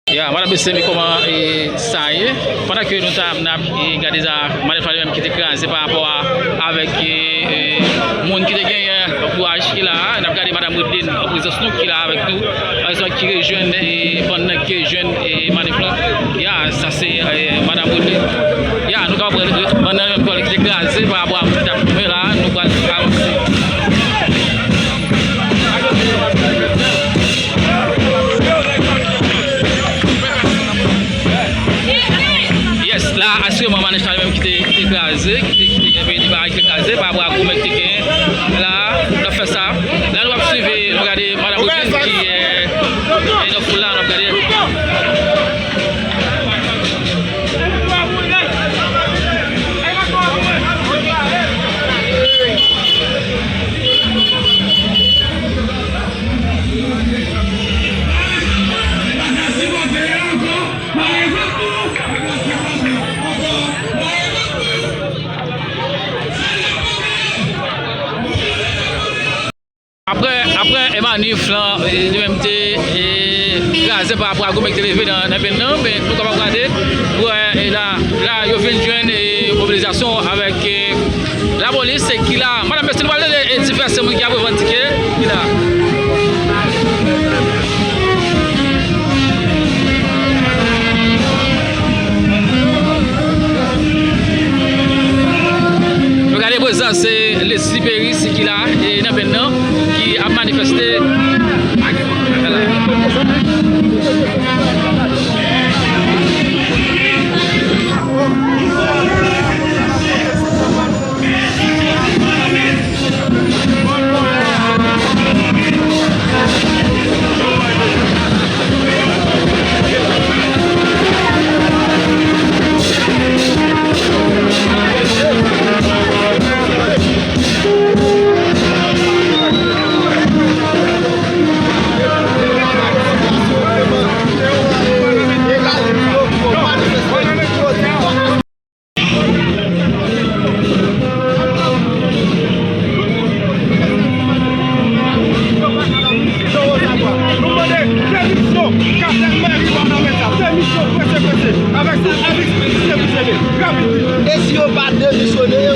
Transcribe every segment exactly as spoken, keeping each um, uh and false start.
Ya, madanm, mesye, men kòman, e, sa ye? Pandan ke nou ta, n ap, e, gade sa, manif la li menm ki te kraze pa rapò a, avèk, e, e, moun ki te genyen kouraj ki la a, n ap gade madanm Wideline an prezans nou ki la avèk nou, an prezans ki rejwenn, e, bann nèg ki rejwenn, e, manif la. Ya, sa se, e, madanm Wideline. Ya, nou kapab wè bann nan menm kòlèg ki te kraze pa rapò a moun ki t ap tonbe la, nou pral avanse. Yes, la, asireman, manif la li menm ki te, ki te kraze, ki te, ki te gen peyi li pa ki te kraze, pa rapò a gwo nèg ki te genyen. La, n ap fè sa. La, nou ap swiv, nou gade madanm Wideline ki, e, e, nan foul la, n ap gade. Apre, apre, e, manif lan, e, li menm te, e, kraze pa rapò a gwo nèg te leve nan, nan Bèn nan, men nou kapab gade, wè, e, la, la, yo vin jwenn, e, mobilizasyon avèk, e, lapolis, e, ki la. Madanm, mesye, nou pral tande, e, divès moun ki ap revandike, ki la. Nou gade prezans, e, Leslie Perry, ki la, e, nan Bèn nan, ki ap manifeste. Nou mande demisyon kapitèn meri Wanament la, demisyon prese, prese, avèk sèvis sèvis sèvis, rapid. E si yo pa demisyone, yo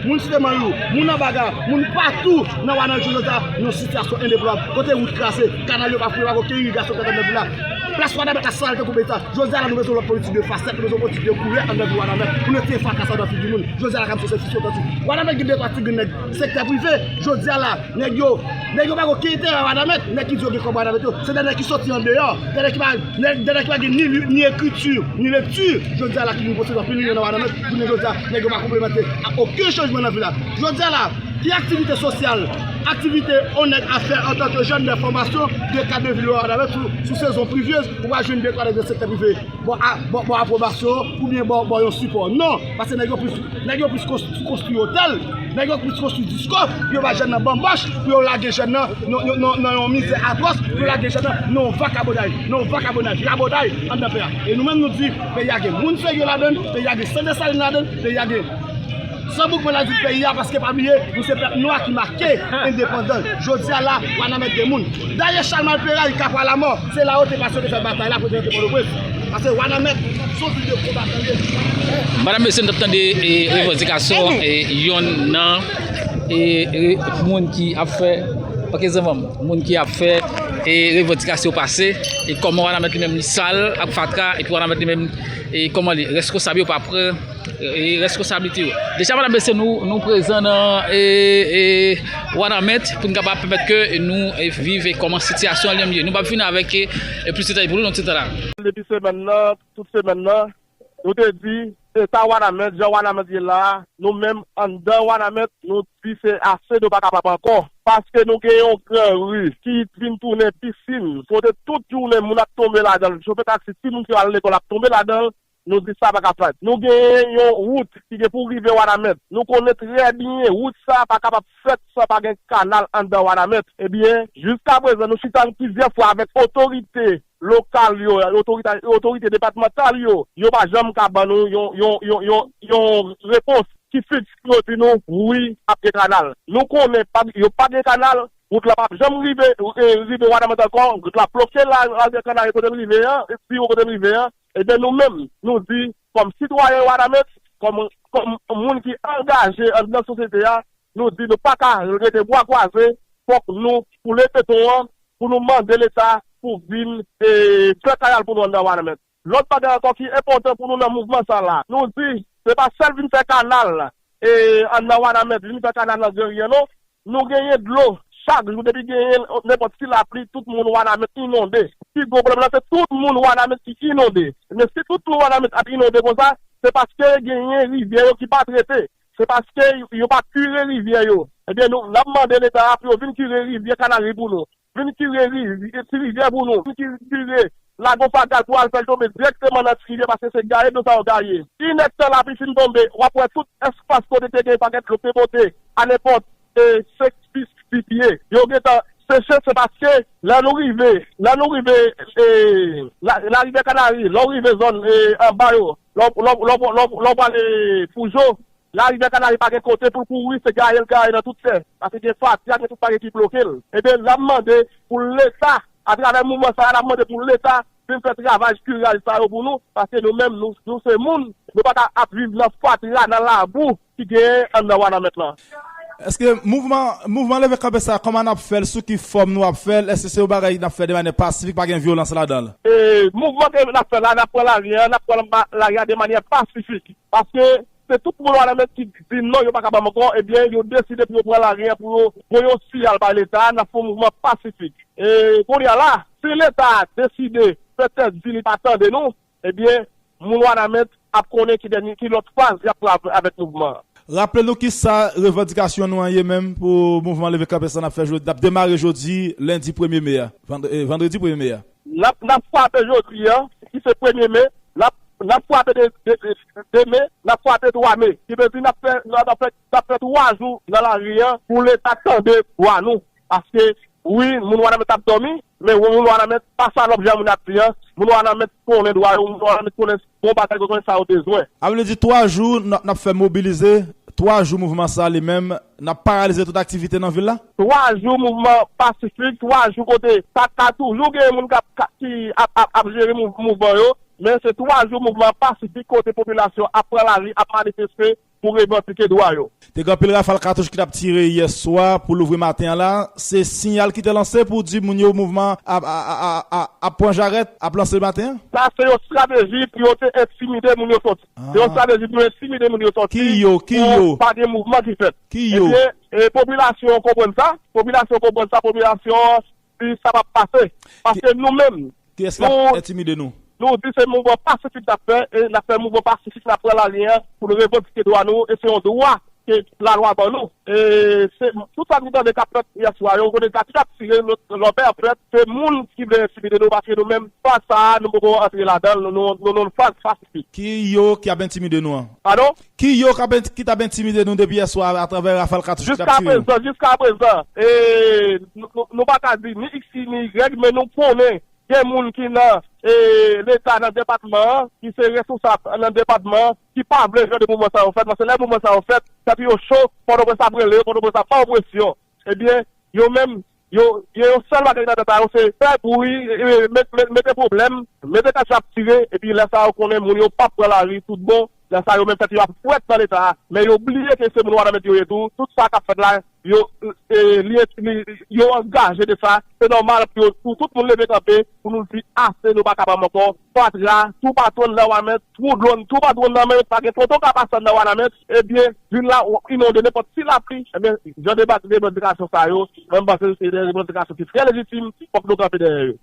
Moun Site Mayou, moun nan Baga, moun patou nan Wanament jodi a, nan sitiyasyon endeplorab, kote wout kraze, kanal yo pa foure, pa gen okenn irigasyon k ap fèt nan vil la. Plas Wanament la sal tankou beta. Jodi a la, nou bezwen lòt politik de fasèt, nou bezwen politik de koulè anndan vil Wanament pou nou retire fatra sa nan figi moun. Jodi a la, k ap sou se fis yo tankou. Wanament gen de twa ti grenn nèg sektè prive. Jodi a la, nèg yo, nèg yo pa gen okenn enterè Wanament, nèg ki di yo gen kòb Wanament yo, se de nèg ki soti andeyò, de nèg ki pa, de nèg ki pa gen ni li, ni ekriti, ni lekti. Jodi a la ki vin posede anpil milyon nan Wanament, jounen jodi a, nèg yo pa konplimante ak okenn chanjman nan vil la. Jodi a la, ki aktivite sosyal, aktivite onèt a fè antanke jèn de fòmasyon de kad de vil Wanament sou, sou sezon plivyez, ou pa jwenn de twa nèg nan sektè prive bò a, bò, bò apwobasyon oubyen bò, bò yon sipò. Non, paske nèg yo plis, nèg yo plis konstwi, konstwi otèl, nèg yo plis konstwi disko pou yo ba jèn nan banbòch, pou yo lage jèn nan nan, nan, nan, nan yon mizè atwòs, pou yo lage jèn nan nan yon vakabonay, nan yon vakabonay, rabòday anndan peyi a. E nou menm nou di, peyi a gen moun serye ladan l, peyi a gen Sent Desalin ladan l, peyi a gen San Boukman nan di peyi a, paske pa bliye, nou se pèp nwa ki make endepandans. Jodi a la, Wanament gen moun. Dayè, Chalmay Peray, Kapwa Lamò, se la yo te pase, yo te fè batay la pou yo te rantre Pòtoprens. Paske Wanament se yon vil de konbatan li ye. Madanm, mesye, nou t ap tande, e, revandikasyon, e, yonn nan, e, e, moun ki ap fè, ok, zanmi m, moun ki ap fè e revandikasyon yo pase, e kòman Wanament li menm li sal ak fatra, epi Wanament li menm, e kòman li, reskonsab yo pa pran, e reskonsablite yo. Deja, medam, mesye, nou, nou prezan nan, e, e, Wanament pou n kapab pèmèt ke nou, e, viv, e, kòman sitiyasyon an li menm li ye. Nou p ap vin avèk, e, e, plis detay pou nou nan ti tan la. Depi semèn nan, tout semèn nan, nou te di, eta Wanament, jan Wanament ye la a, nou menm anndan Wanament, nou di se ase, nou pa kapab ankò. Paske nou gen yon gran ri ki vin tounen pisin, kote tout jounen moun ap tonbe ladan l, chofe taksi, timoun ki al lekòl ap tonbe ladan l, nou di sa pa ka fèt. Nou genyen yon wout ki gen pou rive Wanament. Nou konnen trè byen wout sa a pa kapab fèt san pa gen kanal anndan Wanament. Ebyen, jiskaprezan, nou chita plizyè fwa avèk otorite lokal yo, otorite, otorite depatmantal yo, yo pa janm ka ban nou yon, yon, yon, yon, yon repons ki fiks pou yo di nou, wi, ap gen kanal. Nou konnen pa, yo pa gen kanal, wout la p ap janm rive, e, rive Wanament ankò, wout la bloke la, Rivyè Kanari kote l rive an, pi wo kote l rive an. Ebyen, nou menm, nou di, kòm sitwayen Wanament, kòm, kòm moun ki angaje anndan sosyete a, nou di nou pa ka rete bwa kwaze, fòk nou koule beton an pou nou mande Leta pou vin, e, fè kanal pou nou anndan Wanament. Lòt bagay ankò ki enpòtan pou nou nan mouvman sa la, nou di se pa sèl vin fè kanal, e, anndan Wanament, vin fè kanal nan Gran Ri an non. Nou genyen dlo chak jou, depi genyen nenpòt ti lapli, tout moun Wanament inonde. Pi gwo pwoblèm nan, se tout moun Wanament ki inonde. Men si tout moun Wanament ap inonde konsa, se paske genyen rivyè yo ki pa trete. Se paske yo pa kire rivyè yo. Ebyen, nou, n ap mande Leta a pou yo vin kire rivyè Kanari pou nou. Vin kire ri, ri, ti rivyè pou nou. Vin ki-, kire Lago Fagal pou al fè l tonbe dirèkteman nan ti rivyè, paske se gaye dlo sa yo gaye. Inèdtan lapli fin tonbe, w ap wè tout espas kote te gen pakèt dlo te pote a nenpòt, e, senk, sis, dis pye. Yo gentan seche, se paske lè nou rive, lè nou rive, e, la, Larivyè Kanari, lè w rive zòn, e, anba yo, lè w, lè w, lè w, lè w, lè w prale Foujo, Larivyè Kanari pa gen kote pou l kouri, se gaye l gaye nan tout tè. Paske gen fatra, gen tout bagay ki bloke l. Ebyen, n ap mande pou Leta, atravè mouvman sa a, n ap mande pou Leta vin fè travay kiraj sa yo pou nou, paske nou menm, nou, nou se moun, nou pa ka ap viv nan fatra, nan labou ki genyen anndan Wanament lan. Èske mouvman, mouvman leve kanpe sa, kòman n ap fè l, sou ki fòm nou ap fè l, èske se yon bagay n ap fè de manyè pasifik, pa gen vyolans ladan l? E, mouvman ke n ap fè la, n ap pran lari a, n ap pran lari a de manyè pasifik. Paske se tout moun Wanament ki di non, yo pa ka ban m ankò, ebyen, yo deside pou yo pran lari a, pou yo voye yon siyal bay Leta a, n ap fè yon mouvman pasifik. E kounye a la, si Leta a deside, petèt di li pa tande nou, ebyen, moun Wanament ap konnen ki dènye, ki lòt faz y ap pran avèk mouvman an. Raple nou kisa revandikasyon nou an ye menm pou mouvman leve kanpe sa n ap fè jodi, n ap demare jodi, lendi premye me a, vand-, e, vandredi premye me a. N ap, n ap frape jodi a, ki se premye me, n ap, n ap frape de, de, de, de me, n ap frape twa me. Ki vle di n ap fè, n ap fè, n ap fè twa jou nan lari a pou Leta tande vwa nou. Paske, wi, moun Wanament ap dòmi, men moun Wanament pa salòp jan moun ap di an. Moun Wanament konnen dwa yo, moun Wanament konnen bon bagay yo, konnen sa yo bezwen. A vle di twa jou n ap, n ap fè mobilize, twa jou mouvman sa li menm, n ap paralize tout aktivite nan vil la? Twa jou mouvman pasifik, twa jou kote pa ka toujou gen moun k ap, ka, ki ap, ap, ap jere mouv-, mouvman yo, men se twa jou mouvman pasifik kote popilasyon ap pran lari, ap manifeste pou revandike dwa yo. Te gen anpil rafal katouch ki t ap tire yè swa pou louvri maten an la. Se siyal ki te lanse pou di moun yo mouvman ap, ap, ap, ap, ap pran jarèt, ap lanse maten an? Sa se yon estrateji pou yo te entimide moun yo sòti. Se yon estrateji pou yo entimide moun yo sòti. Ki yo? Ki yo? Pou pa gen mouvman ki fèt. Ki yo? Ebyen, e, popilasyon an konprann sa. Popilasyon an konprann sa. Popilasyon an di sa p ap pase. Paske nou menm, kiyès k ap entimide nou? Nou di se mouvman pasifik n ap fè, e n ap fè mouvman pasifik, n ap pran lari a pou nou revandike dwa nou, e se yon dwa ke lalwa ban nou. E se, tout sa nou tande k ap fèt yè swa yo, kote gaz k ap tire, lòbèy ap fèt, se moun ki vle entimide nou, paske nou menm, faz sa a, nou poko antre ladan l, nou, nou, nou nan yon faz pasifik. Ki yo k ap entimide nou an? Padon? Ki yo k ap ent-, ki t ap entimide nou depi yè swa atravè rafal katouch ki t ap tire? Jiskaprezan, jiskaprezan, e, nou, nou, nou pa ka di ni iks ni igrèg, men nou konnen gen moun ki nan, e, Leta, nan depatman an, ki se responsab nan depatman an, ki pa vle jan de mouvman sa yo fèt, paske lè mouvman sa yo fèt, tèt yo cho, Pòtoprens ap rele yo, Pòtoprens ap ba yo presyon. Ebyen, yo menm, yo, yo, yon sèl bagay nan tèt a yo, se fè bri, e, met-, met-, mete pwoblèm, mete katouch ap tire, epi lè sa a, yo konnen moun yo p ap pran lari tout bon, lè sa a, yo menm tèt yo ap frèt nan Leta a, men yo bliye ke se moun Wanament yo ye tou, tout sa k ap fèt la, yo, e, li, li, yo angaje de sa. Se nòmal pou yo, pou tout moun leve kanpe, pou nou di ase, nou pa kapab ankò. Fatra, toupatou anndan Wanament, twou dlo, toupatou anndan Wanament, pa gen poto ka pase anndan Wanament, ebyen, vil la inonde nenpòt ti lapli. Ebyen, jan de, de revandikasyon sa yo, mwen, m panse se de revandikasyon ki trè lejitim, fòk nou kanpe dèyè yo.